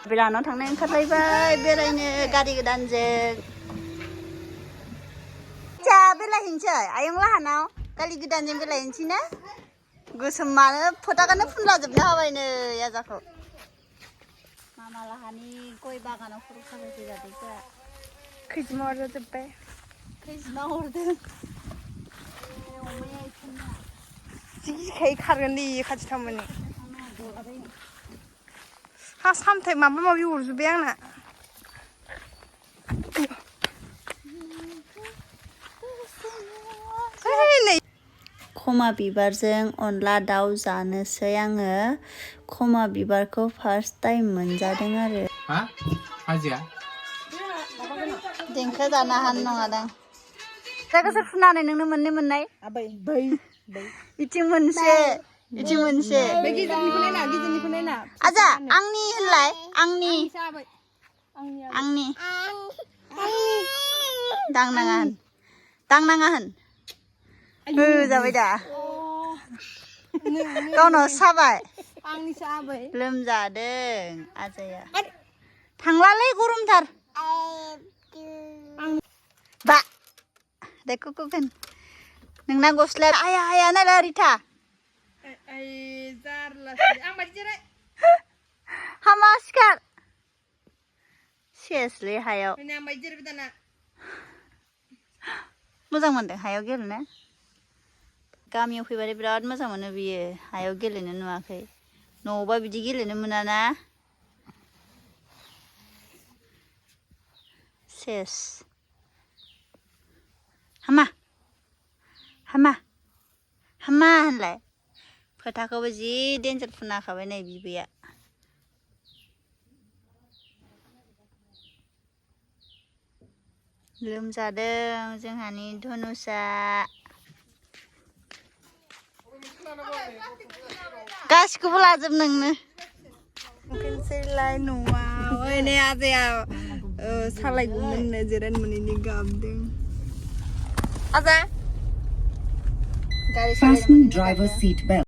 बिरानाव थांनो ओंखारलायबाय बेरायनो गारि गोदानजों जा बेरायहैनोसै आयं लाहानाव गारि गोदानजों बेरायहैनोसै ना गोसोमानो फोटाखौनो फुनलाजोबनो होबायनो याजाखौ मामा लाहानि गय बागानाव फट' साफायफै जादों जोंहा खैजिमा अरजाजोब्बाय खैजिमा अरदों अमाया इखोना जि गिखायो खारगोन दे खाथि थांबानो हा सामथाइ माबा माबि अरजोब्बाय आंना खमा बिबारजों अनला दाउ जानोसै आङो खमा बिबारखौ फार्स्ट टाइम मोनजादों आरो देंखो जानो हानो नङादां जायगा सोर फुनानै नोंनो मोननै मोननाय इथिं मोनसे इथिं मोनसे आजा आंनि होनलाय आंनि दांनाङा होन जाबाय दा गावनाव साबाय लोमजादों आजाया थांलालै गरमथार बा देखो कुकुन नोंना गस्ला आया आया नाला रिथा हामा सिखार सेसलै हायाव मोजां मोनदों हायाव गेलेनो गामियाव फैबाथाय बिराद मोजां मोनो बियो हायाव गेलेनो नुवाखै न'आवबा बिदि गेलेनो मोनाना सेस हामा हामा हामा होनलाय फोथाखौबो जि देन्जार फुना होखाबाय नै बिबैया लोमजादों जोंहानि धनुषा गासिखौबो लाजोब नोंनो ओंखायनोसैलाय न'आव ओइ आजाया सालायगौमोननो जिरायनो मोनैनि गाबदों आजा गारि सालायनो